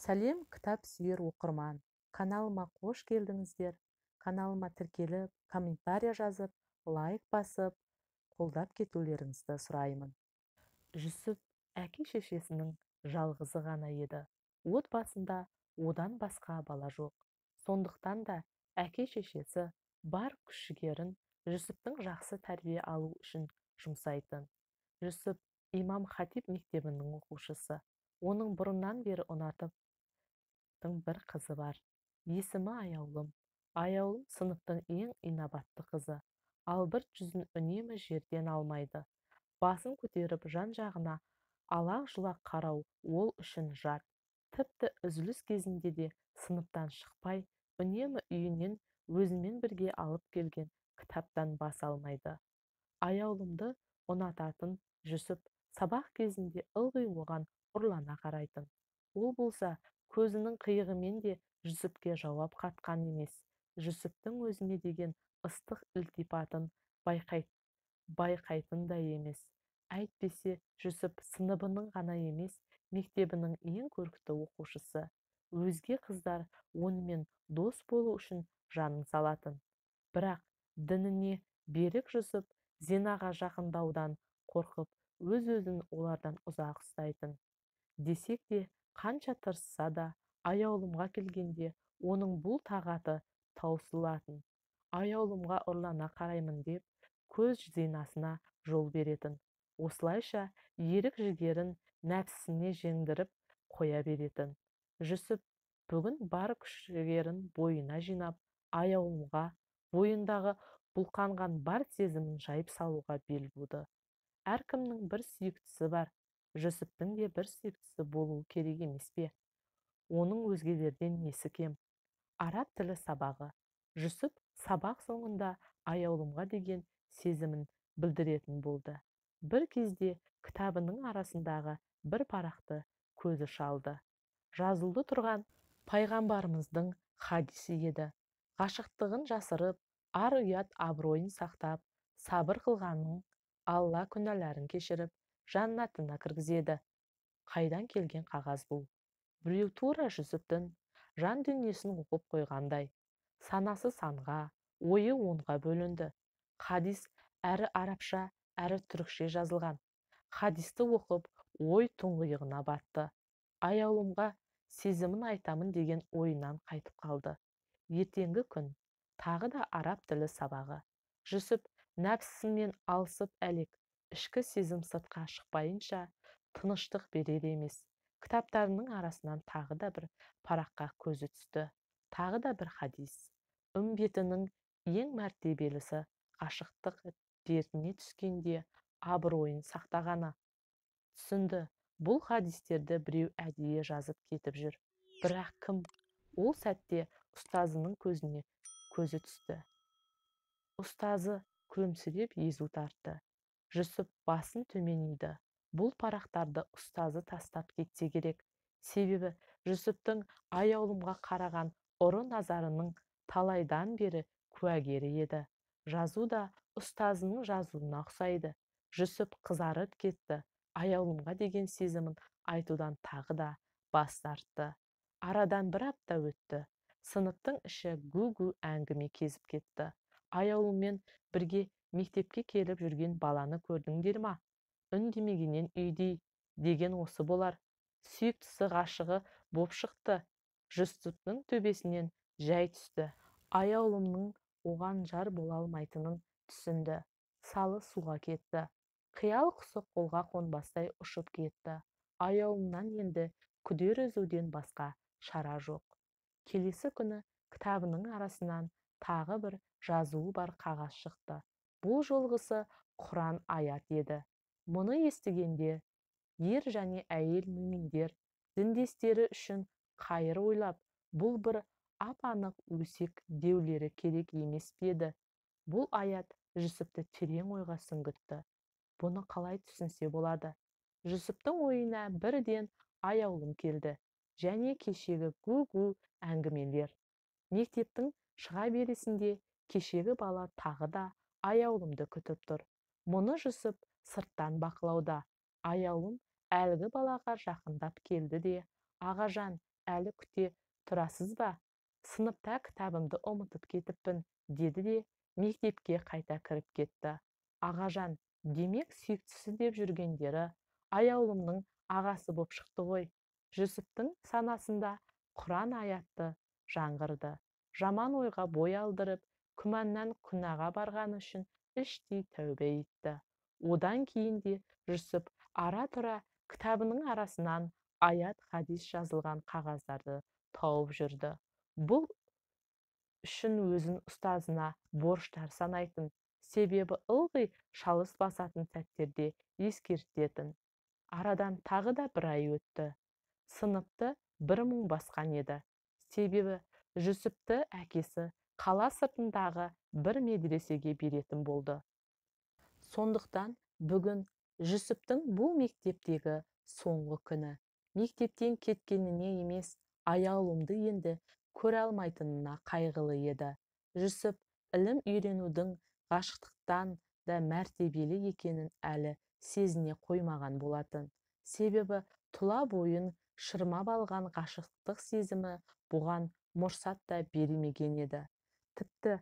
Сәлем, кітап сүйер оқырман! Каналыма қош келдіңіздер. Каналыма тіркеліп, комментария жазып, лайк басып, қолдап кетулеріңізді сұраймын. Жүсіп әке-шешесінің жалғызы ғана еді. Отбасында одан басқа бала жоқ. Сондықтан да әке-шешесі бар күш-жігерін Жүсіптің жақсы тәрбие алу үшін жұмсайтын. Жүсіп имам хатип мектебінің оқушысы. Оның бұрыннан бері ұнатып бір қызы бар. Есімі Аяулым. Аяулым сыныптың ең инабатты қызы. Албырт жүзін үнемі жерден алмайды. Басын көтеріп жан-жағына алақ-жұлақ қарау ол үшін жат. Тіпті үзіліс кезінде де сыныптан шықпай, үнемі үйінен өзімен бірге алып келген кітаптан бас алмайды. Аяулымды ұнататын Жүсіп сабақ кезінде ылғи оған ұрлана қарайтын. Ол болса, көзінің қиығымен де Жүсіпке жауап қатқан емес. Жүсіптің өзіне деген ыстық ілтипатын байқайтын да емес. Әйтпесе, Жүсіп сыныбының ғана емес, мектебінің ең көрікті оқушысы. Өзге қыздар онымен дос болу үшін жанын салатын. Бірақ дініне берік Жүсіп зинаға жақындаудан қорқып, өз-өзін олардан ұзақ ұстайтын. Десек те, қанша тырысса да, Аяулымға келгенде оның бұл тағаты таусылатын. Аяулымға ұрлана қараймын деп, көз зинасына жол беретін. Осылайша ерік-жігерін нәпсісіне жеңдіріп қоя беретін. Жүсіп бүгін бар күш-жігерін бойына жинап, Аяулымға бойындағы бұлқанған бар сезімін жайып салуға бел буды. Әркімнің бір сүйіктісі бар. Жүсіптің де бір сүйіктісі болуы керек емес пе? Оның өзгелерден несі кем? Араб тілі сабағы. Жүсіп сабақ соңында Аяулымға деген сезімін білдіретін болды. Бір кезде кітабының арасындағы бір парақты көзі шалды. Жазулы тұрған пайғамбарымыздың хадисі еді. Ғашықтығын жасырып, ар-ұят абыройын сақтап, сабыр қылғанның Алла күнәларын кешіріп, жаннатына кіргізеді. Қайдан келген қағаз бұл? Біреу тура Жүсіптің жан дүниесін оқып қойғандай. Санасы санға, ойы онға бөлінді. Хадис әрі арабша, әрі түрікше жазылған. Хадисті оқып, ой тұңғиығына батты. Аяулымға сезімін айтамын деген ойынан қайтып қалды. Ертеңгі күн тағы да араб тілі сабағы. Жүсіп нәпсісімен алысып әлек, ішкі сезім сыртқа шықпайынша тыныштық берер емес. Кітаптарының арасынан тағы да бір параққа көзі түсті. Тағы да бір хадис. Үмбетінің ең мәртебелісі ғашықтық дертіне түскенде абыройын сақтағаны. Түсінді, бұл хадистерді біреу әдейі жазып кетіп жүр. Бірақ кім? Ол сәтте ұстазының көзіне көзі түсті. Ұстазы күлімсіреп езу тартты. Жүсіп басын төмен иді. Бұл парақтарды ұстазы тастап кетсе керек. Себебі Жүсіптің Аяулымға қараған ұры назарының талайдан бері куәгері еді. Жазу да ұстазының жазуына ұқсайды. Жүсіп қызарып кетті. Аяулымға деген сезімін айтудан тағы да бас тартты. Арадан бір апта өтті. Сыныптың іші гу-гу әңгіме кезіп кетті. Аяулыммен бірге мектепке келіп жүрген баланы көрдіңдер ма? Үндемегеннен үйдей деген осы болар. Сүйіктісі ғашығы боп шықты. Жүсіптің төбесінен жай түсті. Аяулымның оған жар бола алмайтынын түсінді. Салы суға кетті. Қиял құсы қолға қонбастай ұшып кетті. Аяулымнан енді күдер үзуден басқа шара жоқ. Келесі күні кітабының арасынан тағы бір жазуы бар қағаз шықты. Бұл жолғысы Құран аят еді. Мұны естігенде ер және әйел мүминдер діндестері үшін қайыр ойлап, бұл бір ап-анық өсек деулері керек емес пе еді? Бұл аят Жүсіпті терең ойға сүңгітті. Бұны қалай түсінсе болады? Жүсіптің ойына бірден Аяулым келді және кешегі гу-гу әңгімелер. Мектептің шыға берісінде кешегі бала тағы да Аяулымды күтіп тұр. Мұны Жүсіп сырттан бақылауда. Аяулым әлгі балаға жақындап келді де, ағажан, Әлі күте тұрасыз ба? Сыныпта кітабымды ұмытып кетіппін, деді де мектепке қайта кіріп кетті. Ағажан, демек сүйіктісі деп жүргендері Аяулымның ағасы боп шықты ғой. Жүсіптің санасында Құран аятты жаңғырды. Жаман ойға бой алдырып, күмәннан күнәға барғаны үшін іштей тәубе етті. Одан кейін де Жүсіп ара-тұра кітабының арасынан аят, хадис жазылған қағаздарды тауып жүрді. Бұл үшін өзін ұстазына борыштар санайтын, себебі ылғи шалыс басатын сәттерде ескертетін. Арадан тағы да бір ай өтті. Сыныпты бір мұң басқан еді. Себебі Жүсіпті әкесі қала сыртындағы бір медресеге беретін болды. Сондықтан бүгін Жүсіптің бұл мектептегі соңғы күні. Мектептен кеткеніне емес, Аяулымды енді көре алмайтынына қайғылы еді. Жүсіп ілім үйренудің ғашықтықтан да мәртебелі екенін әлі сезіне қоймаған болатын. Себебі тұла бойын шырмап алған ғашықтық сезімі бұған мұрсат та бермеген еді. Тіпті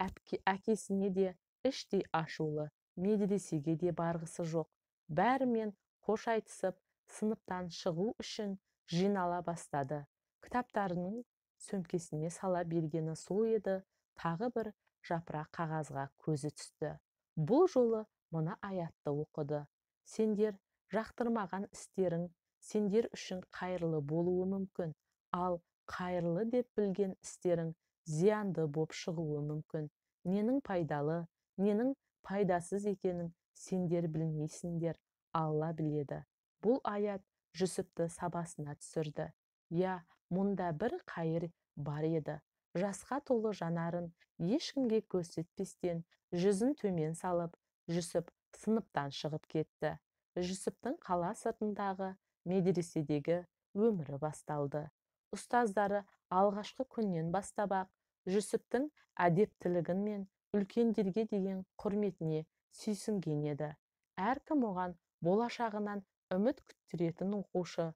әкесіне де іштей ашулы, медресеге де барғысы жоқ. Бәрімен қош айтысып, сыныптан шығу үшін жинала бастады. Кітаптарының сөмкесіне сала бергені сол еді, тағы бір жапырақ қағазға көзі түсті. Бұл жолы мына аятты оқыды. Сендер жақтырмаған істерің сендер үшін қайырлы болуы мүмкін, ал қайырлы деп білген істерің зиянды боп шығуы мүмкін. Ненің пайдалы, ненің пайдасыз екенін сендер білмейсіңдер, Алла біледі. Бұл аят Жүсіпті сабасына түсірді. Я, мұнда бір қайыр бар еді. Жасқа толы жанарын ешкімге көрсетпестен жүзін төмен салып, Жүсіп сыныптан шығып кетті. Жүсіптің қала сыртындағы медреседегі өмірі басталды. Ұстаздары алғашқы күннен бастап-ақ Жүсіптің әдептілігі мен үлкендерге деген құрметіне сүйсінген еді. Әркім оған болашағынан үміт күттіретін оқушы,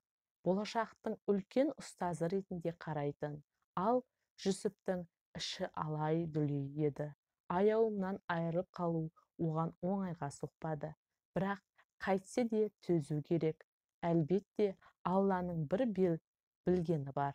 болашақтың үлкен ұстазы ретінде қарайтын. Ал Жүсіптің іші алай-дүлей еді. Аяулымнан айырылып қалу оған оңайға соқпады. Бірақ қайтсе де төзу керек. Әлбетте, Алланың бір білгені бар.